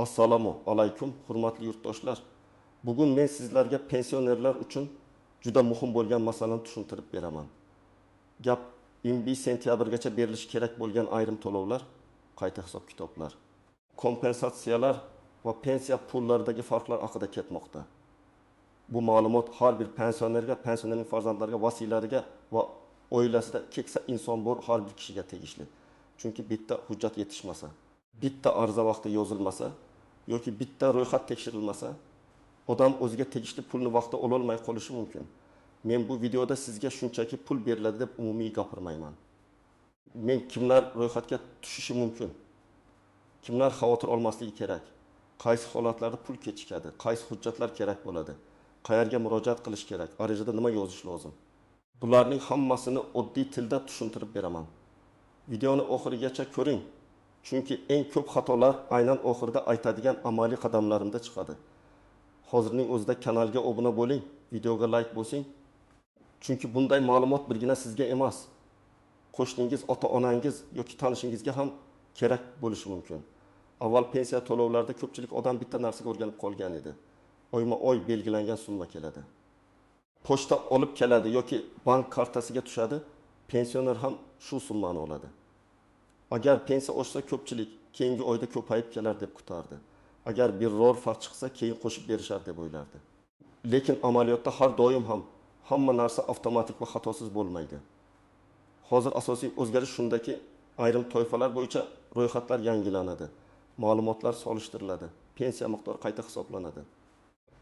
Assalomu alaykum, hurmatli yurtdoshlar. Bugun men sizlarga pensionerlar uchun juda muhim bo'lgan masalani tushuntirib beraman. Gap 21 sentyabrgacha berilishi kerak bo'lgan ayrim to'lovlar, qayta hisob-kitoblar, kompensatsiyalar va pensiya pullaridagi farqlar haqida ketmoqda. Bu ma'lumot har bir pensionerga, pensionerning farzandlariga, vasiylariga va oilasida keksa inson bor har bir kishiga tegishli. Chunki bitta hujjat yetishmasa, bitta arza vaqti yozilmasa yoki bitta ro'yxat tekshirilmasa, odam o'ziga tegishli pulni vaqtida ololmay qolishi mumkin. Men bu videoda sizga shunchaki pul beriladi deb umumiy gapirmayman. Men kimlar ro'yxatga tushishi mumkin, kimlar xavotir olmasligi kerak, qaysi holatlarda pul kechikadi, qaysi hujjatlar kerak bo'ladi, qayerga murojaat qilish kerak, arizada nima yozish lozim. Bularning hammasini oddiy tilda tushuntirib beraman. Videoni oxirigacha ko'ring. Chunki eng ko'p xatolar aynan oxirida aytadigan amaliy qadamlarimda chiqadi. Hozirning o'zida kanalga obuna bo'ling, videoga like bosing. Chunki bunday ma'lumot birgina sizga emas, qo'shningiz, ota-onangiz yoki tanishingizga ham kerak bo'lishi mumkin. Avval pensiya to'lovlarida ko'pchilik odam bitta narsaga o'rganib qolgan edi. Oyma-oy belgilangan summa keladi. Pochta olib keladi yoki bank kartasiga tushadi, pensioner ham shu summani oladi. Agar pensiya oshsa ko'pchilik keyingi oyda ko'payib kelar deb kutardi. Agar biror farq chiqsa keyin qo'shib berishar deb o'ylardi. Lekin amaliyotda har doim ham hamma narsa avtomatik va xatosiz bo'lmaydi. Hozir asosiy o'zgarish shundaki, ayrim toifalar bo'yicha ro'yxatlar yangilanadi, ma'lumotlar solishtiriladi, pensiya miqdori qayta hisoblanadi.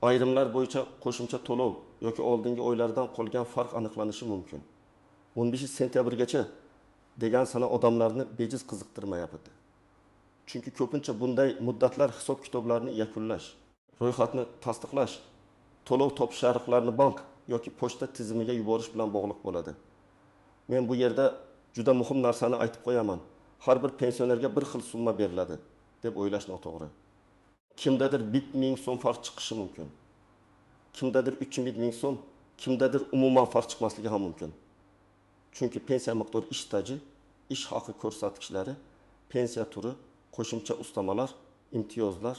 Ayrimlar bo'yicha qo'shimcha to'lov yoki oldingi oylardan qolgan farq aniqlanishi mumkin. 15 sentyabrgacha degan sana odamlarni bejiz qiziqtirmayapti. Chunki ko'pincha bunday muddatlar hisob-kitoblarni yakunlash, ro'yxatni tasdiqlash, to'lov topshiriqlarini bank yoki pochta tizimiga yuborish bilan bog'liq bo'ladi. Men bu yerda juda muhim narsani aytib qo'yaman. Har bir pensionerga bir xil summa beriladi deb o'ylash noto'g'ri. Kimdadir 1000 so'm farq chiqishi mumkin. Kimdadir 3000 so'm, kimdadir umuman farq chiqmasligi ham mumkin. Chunki pensiya miqdori ish staji, ish haqi ko'rsatkichlari, pensiya turi, qo'shimcha ustamalar, imtiyozlar,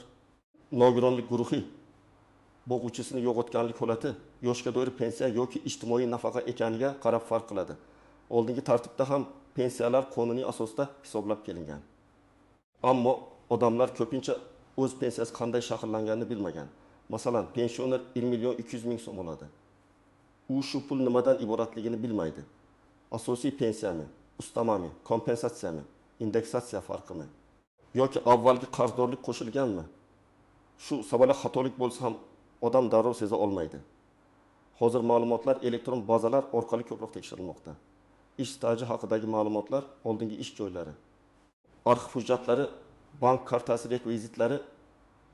nogironlik guruhi, bo'g'uvchisini yo'qotganlik holati, yoshga doir pensiya yoki ijtimoiy nafaqa ekaniga qarab farq qiladi. Oldingi tartibda ham pensiyalar qonuniy asosda hisoblab kelingan. Ammo odamlar ko'pincha o'z pensiyasi qanday shakllanganini bilmagan. Masalan, pensioner 1 million 200 ming so'm oladi. U shu pul nimadan iboratligini bilmaydi. Asosiy pensiyami, ustamami, kompensatsiyami, indeksatsiya farqimi yoki avvalgi qarzdorlik qo'shilganmi? Shu savolga xatolik bo'lsa ham odam darrov seza olmaydi. Hozir ma'lumotlar elektron bazalar orqali ko'proq tekshirilmoqda. Ish staji haqidagi ma'lumotlar, oldingi ish joylari, arxiv hujjatlari, bank kartasi rekvizitlari,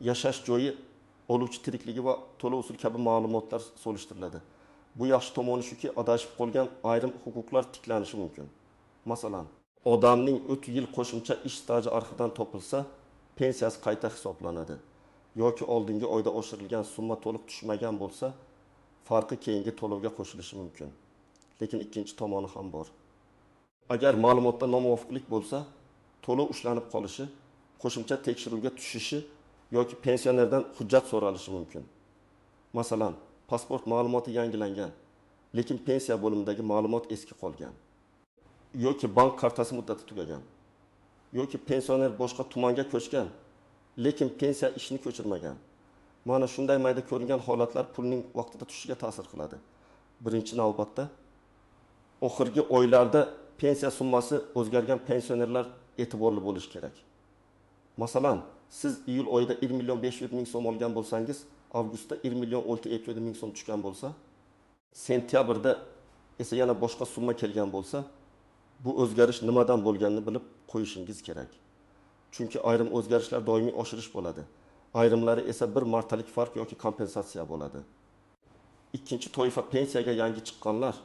yashash joyi, oluvchi tirikligi va to'lov usuli kabi ma'lumotlar solishtiriladi. Bu yaxshi tomoni shuki, adashib qolgan ayrim huquqlar tiklanishi mumkin. Masalan, odamning 3 yil qo'shimcha ish staji arxividan topilsa, pensiyasi qayta hisoblanadi. Yoki oldingi oyda oshirilgan summa to'liq tushmagan bo'lsa, farqi keyingi to'lovga qo'shilishi mumkin. Lekin ikkinchi tomoni ham bor. Agar ma'lumotda nomuvofiqlik bo'lsa, to'lov ushlanib qolishi, qo'shimcha tekshiruvga tushishi yoki pensionerdan hujjat so'ralishi mumkin. Masalan, pasport ma'lumoti yangilangan, lekin pensiya bo'limidagi ma'lumot eski qolgan. Yoki bank kartasi muddati tugagan. Yoki pensioner boshqa tumanga ko'chgan, lekin pensiya ishini ko'chirmagan. Mana shunday mayda ko'ringan holatlar pulning vaqtida tushishiga ta'sir qiladi. Birinchi navbatda oxirgi oylarda pensiya summasi o'zgargan pensionerlar e'tiborli bo'lishi kerak. Masalan, siz iyul oyida 1 million 500 ming so'm olgan bo'lsangiz, avgustda 1 million 657 ming so'm tushgan bo'lsa, sentyabrda esa yana boshqa summa kelgan bo'lsa, bu o'zgarish nimadan bo'lganini bilib qo'yishingiz kerak. Chunki ayrim o'zgarishlar doimiy oshirish bo'ladi. Ayrimlari esa bir martalik farq yoki kompensatsiya bo'ladi. Ikkinchi toifa pensiyaga yangi chiqqanlar.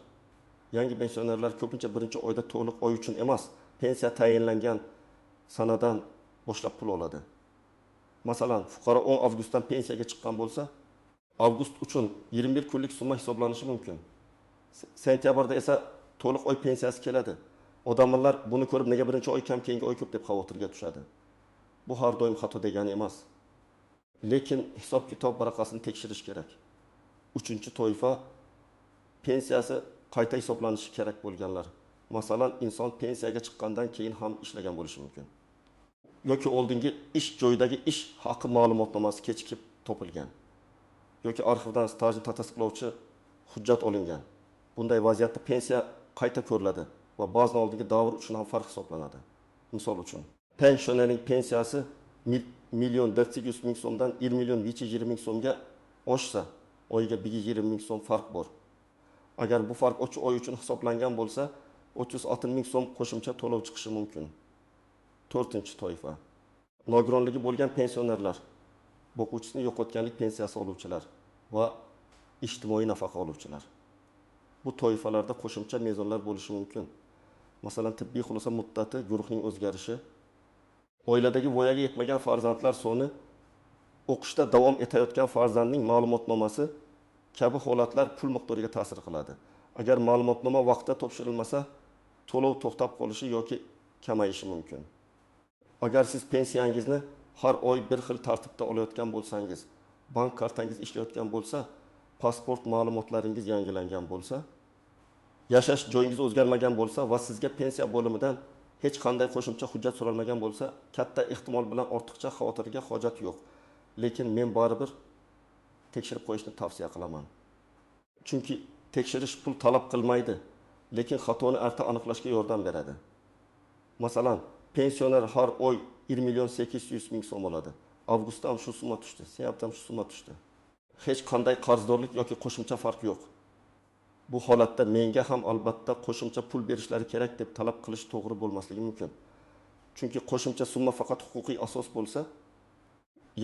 Yangi pensionerlar ko'pincha birinchi oyda to'liq oy uchun emas, pensiya tayinlangan sanadan boshlab pul oladi. Masalan, fuqaro 10 avgustdan pensiyaga chiqqan bo'lsa, avgust uchun 21 kunlik summa hisoblanishi mumkin. Sentyabrda esa to'liq oy pensiyasi keladi. Odamlar buni ko'rib nega birinchi oy kam, keyingi oy ko'p deb xavotirga tushadi. Bu har doim xato degani emas. Lekin hisob-kitob varaqasini tekshirish kerak. Uchinchi toifa pensiyasi qayta hisoblanishi kerak bo'lganlar. Masalan, inson pensiyaga chiqqandan keyin ham ishlagan bo'lishi mumkin. Yoki oldingi ish joyidagi ish haqi ma'lumotnomasi kechikib topilgan. Yoki arxivdan stajni tasdiqlovchi hujjat olingan. Bunday vaziyatda pensiya qayta ko'riladi va ba'zan oldingi davr uchun ham farq hisoblanadi. Misol uchun, pensionerning pensiyasi 1 400 000 so'mdan 1 320 000 so'mga oshsa, oyiga 120 000 so'm farq bor. Agar bu farq 3 oy uchun hisoblangan bo'lsa, 36 000 so'm qo'shimcha to'lov chiqishi mumkin. To'rtinchi toifa. Nogironligi bo'lgan pensionerlar, boquvchisini yo'qotganlik pensiyasi oluvchilar va ijtimoiy nafaqa oluvchilar. Bu toifalarda qo'shimcha mezonlar bo'lishi mumkin. Masalan, tibbiy xulosa muddati, guruhning o'zgarishi, oiladagi voyaga yetmagan farzandlar soni, o'qishda davom etayotgan farzandning ma'lumotnomasi kabi holatlar pul miqdoriga ta'sir qiladi. Agar ma'lumotnoma vaqtida topshirilmasa, to'lov to'xtab qolishi yoki kamayishi mumkin. Agar siz pensiyangizni har oy bir xil tartibda olayotgan bo'lsangiz, bank kartangiz ishlayotgan bo'lsa, pasport ma'lumotlaringiz yangilangan bo'lsa, yashash joyingiz o'zgarmagan bo'lsa va sizga pensiya bo'limidan hech qanday qo'shimcha hujjat so'ralmagan bo'lsa, katta ehtimol bilan ortiqcha xavotirga hojat yo'q. Lekin men baribir tekshirib qo'yishni tavsiya qilaman. Chunki tekshirish pul talab qilmaydi, lekin xatoni erta aniqlashga yordam beradi. Masalan, pensioner har oy 1 800 000 so'm oladi. Avgustda ham shu summa tushdi, sentyabrda ham shu summa tushdi. Hech qanday qarzdorlik yoki qo'shimcha farq yo'q. Bu holatda menga ham albatta qo'shimcha pul berishlari kerak deb talab qilish to'g'ri bo'lmasligi mumkin. Chunki qo'shimcha summa faqat huquqiy asos bo'lsa,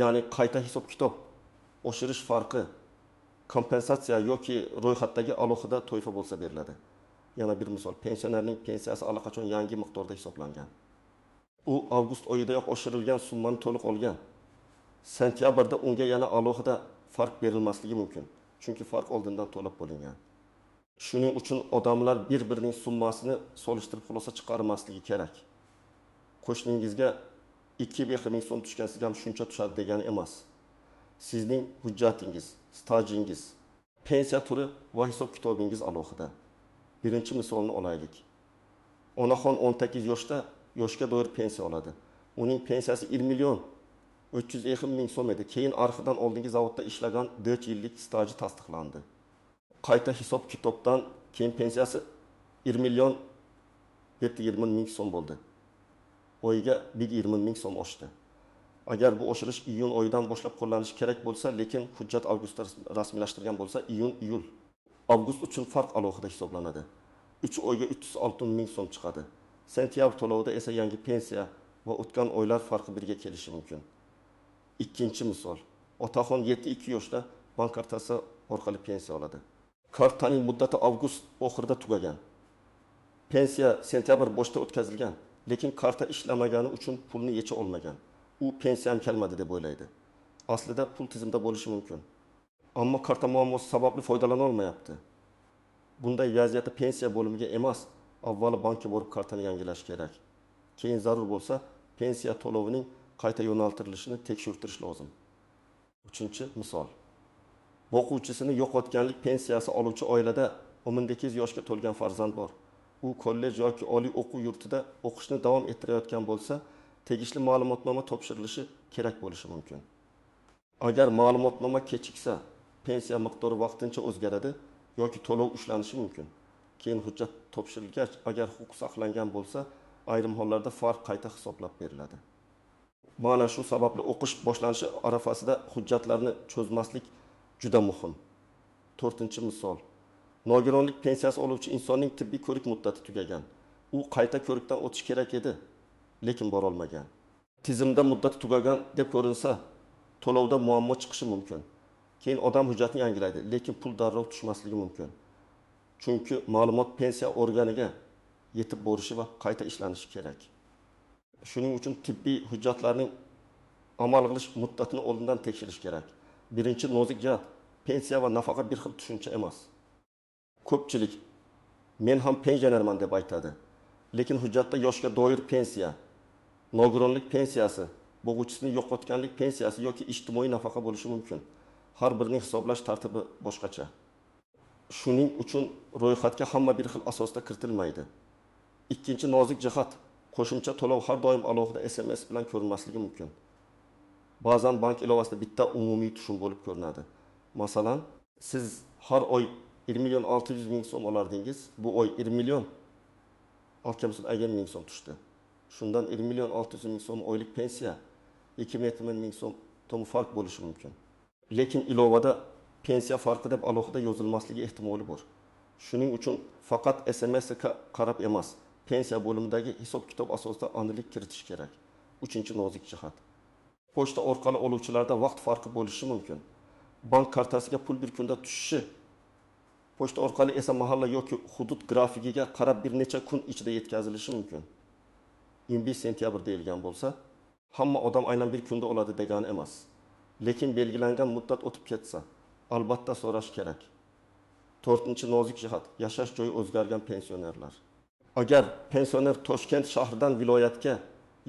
ya'ni qayta hisob-kitob, oshirish farqi, kompensatsiya yoki ro'yxatdagi alohida toifa bo'lsa beriladi. Yana bir misol, pensionerning pensiyasi allaqachon yangi miqdorda hisoblangan. U avgust oyidayoq oshirilgan summani to'liq olgan. Sentyabrda unga yana alohida farq berilmasligi mumkin, chunki farq oldindan to'lab bo'lingan. Shuning uchun odamlar bir-birining summasini solishtirib xulosa chiqarmasligi kerak. Qo'shningizga 2,5 ming so'm tushgan, sizga ham shuncha tushadi degani emas. Sizning hujjatingiz, stajingiz, pensiya turi va hisob-kitobingiz alohida. Birinchi misolni olaylik. Onaxon 18 yoshda yoshga doir pensiya oladi. Uning pensiyasi 1 302 000 so'm edi. Keyin arxidan oldingi zavodda ishlagan 4 yillik staji tasdiqlandi. Qayta hisob-kitobdan keyin pensiyasi 1 720 000 so'm bo'ldi. Oyiga 120 ming so'm oshdi. Agar bu oshirish iyun oyidan boshlab qo'llanishi kerak bo'lsa, lekin hujjat avgustda rasmiylashtirilgan bo'lsa, iyun, iyul, avgust uchun farq alohida hisoblanadi. 3 oyga 306 ming so'm chiqadi. Sentyabr to'lovida esa yangi pensiya va o'tgan oylar farqi birga kelishi mumkin. Ikkinchi misol. Otaxon 7-2 yoshda bank kartasi orqali pensiya oladi. Kartaning muddati avgust oxirida tugagan. Pensiya sentyabr boshida o'tkazilgan, lekin karta ishlamagani uchun pulni yecha olmagan. U pensiyam kelmadi deb o'ylaydi. Aslida pul tizimda bo'lishi mumkin. Ammo karta muammosi sababli foydalana olmayapti. Bunday vaziyatda pensiya bo'limiga emas, avvalo bankka borib kartani yangilash kerak. Keyin zarur bo'lsa, pensiya to'lovining qayta yo'naltirilishini tekshirtirish lozim. Uchinchi misol. Boquvchisini yo'qotganlik pensiyasi oluvchi oilada 18 yoshga to'lgan farzand bor. U kollej yoki oliy o'quv yurtida o'qishni davom ettirayotgan bo'lsa, tegishli ma'lumotnoma topshirilishi kerak bo'lishi mumkin. Agar ma'lumotnoma kechiksa, pensiya miqdori vaqtincha o'zgaradi yoki to'lov ushlanishi mumkin. Keyin hujjat topshirilgach, agar huquq saqlangan bo'lsa, ayrim hollarda farq qayta hisoblab beriladi. Mana shu sababli o'qish boshlanishi arafasida hujjatlarni cho'zmaslik juda muhim. To'rtinchi misol. Nogironlik pensiyasi oluvchi insonning tibbiy ko'rik muddati tugagan. U qayta ko'rikdan o'tish kerak edi, lekin borolmagan. Tizimda muddati tugagan deb ko'rinsa, to'lovda muammo chiqishi mumkin. Keyin odam hujjatni yangilaydi, lekin pul darrov tushmasligi mumkin. Chunki ma'lumot pensiya organiga yetib borishi va qayta ishlanishi kerak. Shuning uchun tibbiy hujjatlarning amal qilish muddatini oldindan tekshirish kerak. Birinchi nozik jihat, pensiya va nafaqa bir xil tushuncha emas. Ko'pchilik men ham pensionerman deb aytadi. Lekin hujjatda yoshga doir pensiya, nogironlik pensiyasi bo'g'uvchisini yo'qotganlik pensiyasi yoki ijtimoiy nafaqa bo'lishi mumkin. Har birining hisoblash tartibi boshqacha. Shuning uchun ro'yxatga hamma bir xil asosda kiritilmaydi. Ikkinchi nozik jihat, qo'shimcha to'lov har doim alohida SMS bilan ko'rinmasligi mumkin. Ba'zan bank ilovasida bitta umumiy tushum bo'lib ko'rinadi. Masalan, siz har oy 1 million 600 ming so'm olardingiz, bu oy 1 million 650 ming so'm tushdi. Shundan 1 million 600 ming so'm oylik pensiya, 2 ming so'm tomu farq bo'lishi mumkin. Lekin ilovada pensiya farqi deb alohida yozilmasligi ehtimoli bor. Shuning uchun faqat SMS ga qarab emas, pensiya bo'limidagi hisob-kitob asosida aniqlik kiritish kerak. Uchinchi nozik jihat. Pochta orqali oluvchilarda vaqt farqi bo'lishi mumkin. Bank kartasiga pul bir kunda tushishi, pochta orqali esa mahalla yoki hudud grafigiga qarab bir necha kun ichida yetkazilishi mumkin. 25 sentyabr deyilgan bo'lsa, hamma odam aynan bir kunda oladi degani emas. Lekin belgilangan muddat o'tib ketsa, albatta so'rash kerak. To'rtinchi nozik jihat, yashash joyi o'zgargan pensionerlar. Agar pensioner Toshkent shahridan viloyatga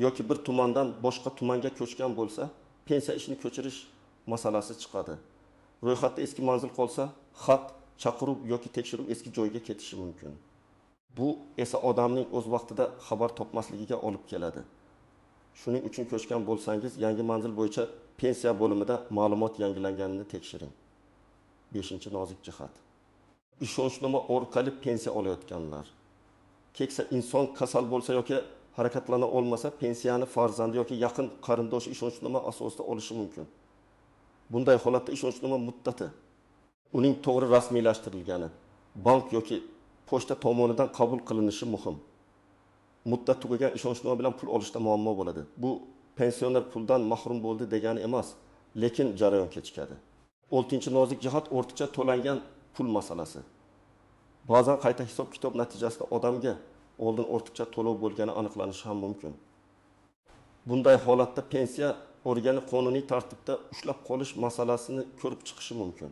yoki bir tumandan boshqa tumanga ko'chgan bo'lsa, pensiya ishini ko'chirish masalasi chiqadi. Ro'yxatda eski manzil qolsa, xat, chaqiruv yoki tekshiruv eski joyga ketishi mumkin. Bu esa odamning o'z vaqtida xabar topmasligiga olib keladi. Shuning uchun ko'chgan bo'lsangiz, yangi manzil bo'yicha pensiya bo'limida ma'lumot yangilanganini tekshiring. 5. Nozik jihat. Ishonchnoma orqali pensiya olayotganlar. Keksa inson kasal bo'lsa yoki harakatlana olmasa, pensiyani farzandi yoki yaqin qarindoshi ishonchnoma asosida olishi mumkin. Bunday holatda ishonchnoma muddati, uning to'g'ri rasmiylashtirilgani, bank yoki pochta tomonidan qabul qilinishi muhim. Muddat tugagan ishonchnoma bilan pul olishda muammo bo'ladi. Bu pensioner puldan mahrum bo'ldi degani emas, lekin jarayon kechikadi. 6. Nozik jihat, ortiqcha to'langan pul masalasi. Ba'zan qayta hisob-kitob natijasida odamga oldin ortiqcha to'lov bo'lgani aniqlanishi ham mumkin. Bunday holatda pensiya organi qonuniy tartibda ushlab qolish masalasini ko'rib chiqishi mumkin.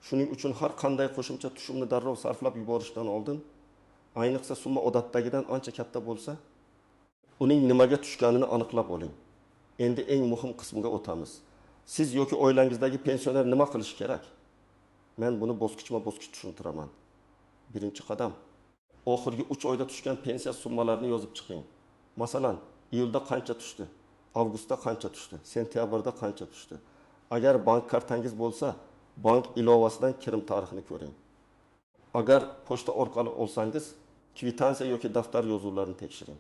Shuning uchun har qanday qo'shimcha tushumni darrov sarflab yuborishdan oldin, ayniqsa summa odatdagidan ancha katta bo'lsa, uning nimaga tushganini aniqlab oling. Endi eng muhim qismiga o'tamiz. Siz yoki oilangizdagi pensioner nima qilishi kerak? Men buni bosqichma-bosqich tushuntiraman. Birinchi qadam, oxirgi 3 oyda tushgan pensiya summalarini yozib chiqing. Masalan, iyulda qancha tushdi, avgustda qancha tushdi, sentyabrda qancha tushdi. Agar bank kartangiz bo'lsa, bank ilovasidan kirim tarixini ko'ring. Agar pochta orqali olsangiz, kvitansiya yoki daftar yozuvlarini tekshiring.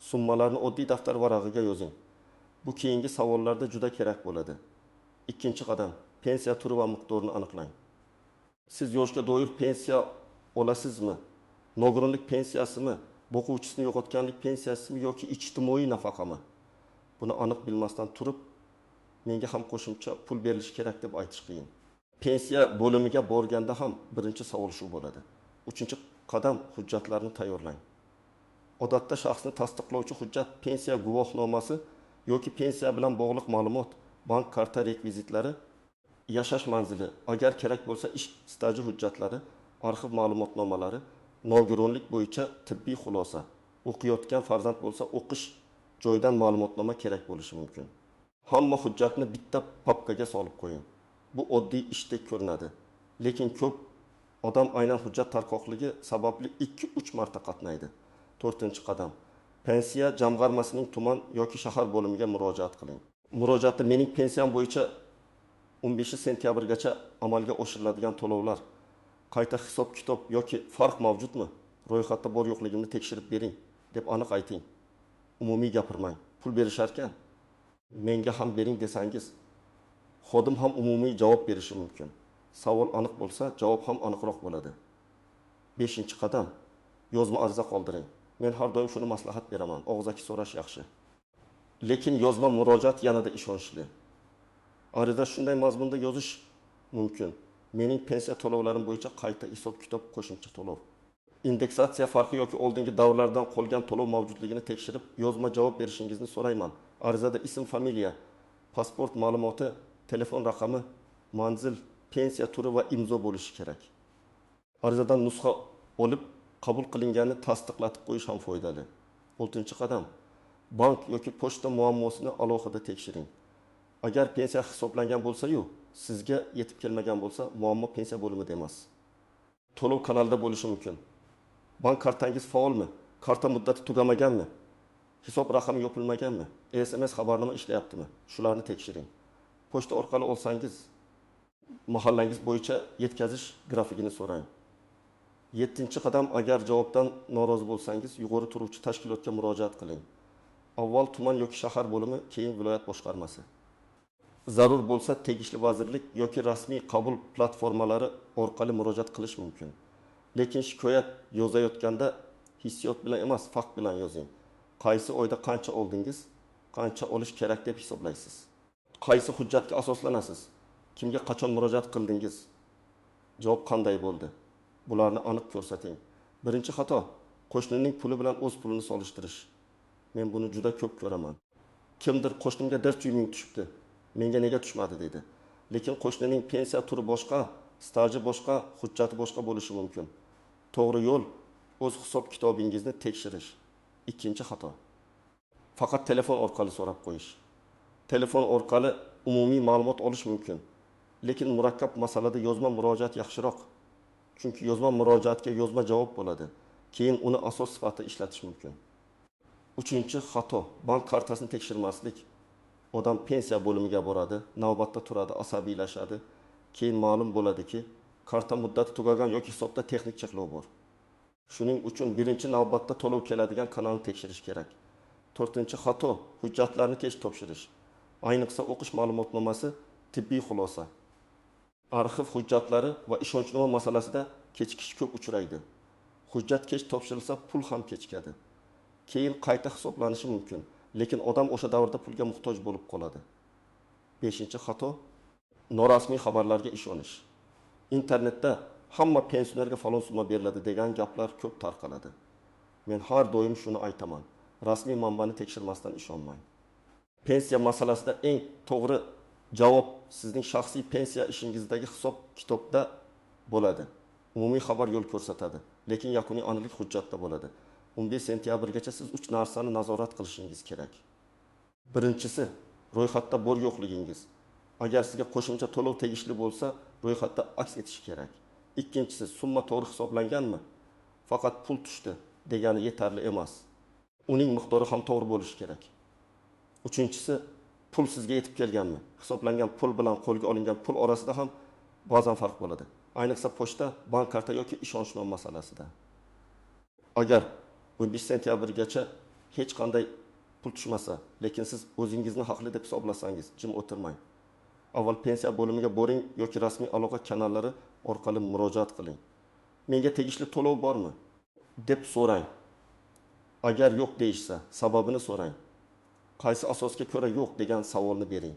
Summalarni oddiy daftar varag'iga yozing. Bu keyingi savollarda juda kerak bo'ladi. Ikkinchi qadam, pensiya turi va miqdorini aniqlang. Siz yoshga doir pensiya olasizmi? Nogironlik pensiyasimi, boquvchisini yo'qotganlik pensiyasimi yoki ijtimoiy nafaqami? Buni aniq bilmasdan turib, menga ham qo'shimcha pul berilishi kerak deb aytish qiyin. Pensiya bo'limiga borganda ham birinchi savol shu bo'ladi. Uchinchi qadam, hujjatlarni tayyorlang. Odatda shaxsni tasdiqlovchi hujjat pensiya guvohnomasi yoki pensiya bilan bog'liq ma'lumot, bank karta rekvizitlari, yashash manzili, agar kerak bo'lsa ish staji hujjatlari, arxiv ma'lumotnomalari, nogironlik bo'yicha tibbiy xulosa, o'qiyotgan farzand bo'lsa o'qish joyidan ma'lumotnoma kerak bo'lishi mumkin. Hamma hujjatni bitta papkaga solib qo'ying. Bu oddiy ishdek ko'rinadi, lekin ko'p odam aynan hujjat tarqoqligi sababli 2-3 marta qatnaydi. 4-qadam, pensiya jamg'armasining tuman yoki shahar bo'limiga murojaat qiling. Murojaatda mening pensiyam bo'yicha 15 sentyabrgacha amalga oshiriladigan to'lovlar, qayta hisob-kitob yoki farq mavjudmi? Ro'yxatda bor yo'qligimni tekshirib bering deb aniq ayting. Umumiy gapirmang. Pul berisharkan, menga ham bering desangiz, xodim ham umumiy javob berishi mumkin. Savol aniq bo'lsa, javob ham aniqroq bo'ladi. 5-qadam, yozma ariza qoldiring. Men har doim shuni maslahat beraman. Og'zaki so'rash yaxshi. Lekin yozma murojaat yanada ishonchli. Ariza shunday mazmunda yozish mumkin. Mening pensiya to'lovlarim bo'yicha qayta hisob-kitob qo'shimcha to'lov. Indeksatsiya farqi yoki oldingi davrlardan qolgan to'lov mavjudligini tekshirib, yozma javob berishingizni so'rayman. Arizada ism, familiya, pasport ma'lumoti, telefon raqami, manzil, pensiya turi va imzo bo'lishi kerak. Arizadan nusxa olib, qabul qilinganini tasdiqlatib qo'yish ham foydali. 6-qadam, Bank yoki pochta muammosini alohida tekshiring. Agar pensiya hisoblangan bo'lsa-yu, sizga yetib kelmagan bo'lsa, muammo pensiya bo'limida emas, to'lov kanalida bo'lishi mumkin. Bank kartangiz faolmi? Karta muddati tugamaganmi? Hisob raqami yopilmaganmi? SMS xabarnoma ishlayaptimi? Shularni tekshiring. Pochta orqali olsangiz, mahallangiz bo'yicha yetkazish grafikini so'rang. 7-qadam, agar javobdan norozi bo'lsangiz, yuqori turuvchi tashkilotga murojaat qiling. Avval tuman yoki shahar bo'limi, keyin viloyat boshqarmasi. Zarur bo'lsa, tegishli vazirlik yoki rasmiy qabul platformalari orqali murojaat qilish mumkin. Lekin shikoyat yozayotganda hissiyot bilan emas, fakt bilan yozing. Qaysi oyda qancha oldingiz, qancha olish kerak deb hisoblaysiz? Qaysi hujjatga asoslanasiz? Kimga qachon murojaat qildingiz? Javob qanday bo'ldi? Bularni aniq ko'rsating. Birinchi xato, qo'shnining puli bilan o'z pulini solishtirish. Men buni juda ko'p ko'raman. Kimdir qo'shnimga 400 ming tushibdi, menga nega tushmadi deydi. Lekin qo'shnining pensiya turi boshqa, staji boshqa, hujjati boshqa bo'lishi mumkin. To'g'ri yo'l o'z hisob-kitobingizni tekshirish. Ikkinchi xato, faqat telefon orqali so'rab qo'yish. Telefon orqali umumiy ma'lumot olish mumkin, lekin murakkab masalada yozma murojaat yaxshiroq. Chunki yozma murojaatga yozma javob bo'ladi. Keyin uni asos sifatida ishlatish mumkin. Uchinchi xato, bank kartasini tekshirmaslik. Odam pensiya bo'limiga boradi, navbatda turadi, asabiylashadi. Keyin ma'lum bo'ladiki, karta muddati tugagan yoki hisobda texnik cheklov bor. Shuning uchun birinchi navbatda to'lov keladigan kanalni tekshirish kerak. To'rtinchi xato, hujjatlarni kech topshirish. Ayniqsa o'qish ma'lumotnomasi, tibbiy xulosa. Arxiv hujjatlari va ishonchnoma masalasida kechikish ko'p uchraydi. Hujjat kech topshirilsa, pul ham kechikadi. Keyin qayta hisoblanishi mumkin, lekin odam o'sha davrda pulga muhtoj bo'lib qoladi. Beshinchi xato, norasmiy xabarlarga ishonish. Internetda hamma pensionerga falon summa beriladi degan gaplar ko'p tarqaladi. Men har doim shuni aytaman. Rasmiy manbani tekshirmasdan ishonmang. Pensiya masalasida eng to'g'ri javob sizning shaxsiy pensiya ishingizdagi hisob-kitobda bo'ladi. Umumiy xabar yo'l ko'rsatadi, lekin yakuniy aniqlik hujjatda bo'ladi. 15 sentyabrgacha siz 3 narsani nazorat qilishingiz kerak. Birinchisi, ro'yxatda bor yo'qligingiz. Agar sizga qo'shimcha to'lov tegishli bo'lsa, ro'yxatda aks etishi kerak. Ikkinchisi, summa to'g'ri hisoblanganmi? Faqat pul tushdi degani yetarli emas. Uning miqdori ham to'g'ri bo'lishi kerak. Uchinchisi, pul sizga yetib kelganmi? Hisoblangan pul bilan qo'lga olingan pul orasida ham ba'zan farq bo'ladi. Ayniqsa pochta, bank karta yoki ishonchnoma masalasida. Agar 15 sentyabrgacha hech qanday pul tushmasa, lekin siz o'zingizni haqli deb hisoblasangiz, jim o'tirmang. Avval pensiya bo'limiga boring yoki rasmiy aloqa kanallari orqali murojaat qiling. Menga tegishli to'lov bormi deb so'rang. Agar yo'q deyishsa, sababini so'rang. Qaysi asosga ko'ra yo'q degan savolni bering.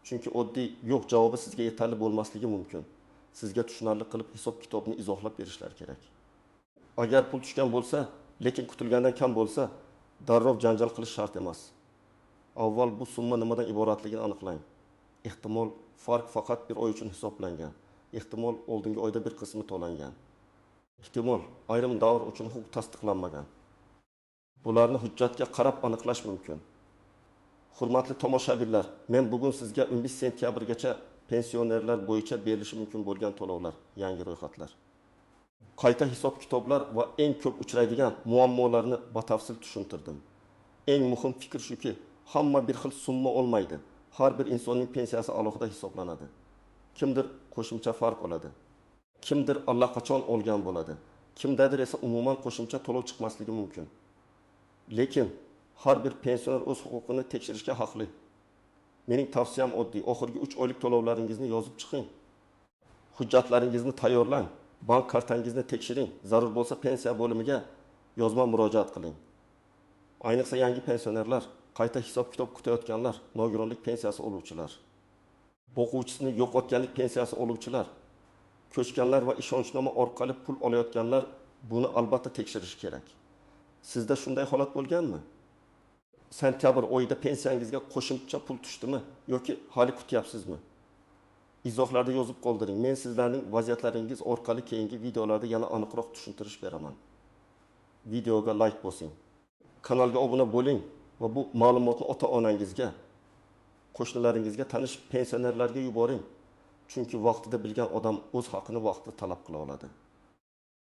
Chunki oddiy yo'q javobi sizga yetarli bo'lmasligi mumkin. Sizga tushunarli qilib hisob-kitobni izohlab berishlari kerak. Agar pul tushgan bo'lsa, lekin kutilgandan kam bo'lsa, darrov janjal qilish shart emas. Avval bu summa nimadan iboratligini aniqlang. Ehtimol farq faqat bir oy uchun hisoblangan. Ehtimol oldingi oyda bir qismi to'langan. Ehtimol ayrim davr uchun huquq tasdiqlanmagan. Bularni hujjatga qarab aniqlash mumkin. Hurmatli tomoshabinlar, men bugun sizga 15 sentyabrgacha pensionerlar bo'yicha berilishi mumkin bo'lgan to'lovlar, yangi ro'yxatlar, qayta hisob-kitoblar va eng ko'p uchraydigan muammolarni batafsil tushuntirdim. Eng muhim fikr shuki, hamma bir xil summa olmaydi. Har bir insonning pensiyasi alohida hisoblanadi. Kimdir qo'shimcha farq oladi. Kimdir allaqachon olgan bo'ladi. Kimdadir esa umuman qo'shimcha to'lov chiqmasligi mumkin. Lekin har bir pensioner o'z huquqini tekshirishga haqli. Mening tavsiyam oddiy: oxirgi 3 oylik to'lovlaringizni yozib chiqing. Hujjatlaringizni tayyorlang, bank kartangizni tekshiring, zarur bo'lsa pensiya bo'limiga yozma murojaat qiling. Ayniqsa yangi pensionerlar, qayta hisob-kitob kutayotganlar, nogironlik pensiyasi oluvchilar, boquvchisini yo'qotganlik pensiyasi oluvchilar, ko'chganlar va ishonchnoma orqali pul olayotganlar buni albatta tekshirishi kerak. Sizda shunday holat bo'lganmi? Sentyabr oyida pensiyangizga qo'shimcha pul tushdimi yoki hali kutyapsizmi? Izohlarda yozib qoldiring. Men sizlarning vaziyatlaringiz orqali keyingi videolarda yana aniqroq tushuntirish beraman. Videoga like bosing, kanalga obuna bo'ling Va bu ma'lumotni ota-onangizga, qo'shnilaringizga, tanish pensionerlarga yuboring. Chunki vaqtida bilgan odam o'z haqini vaqtida talab qila oladi.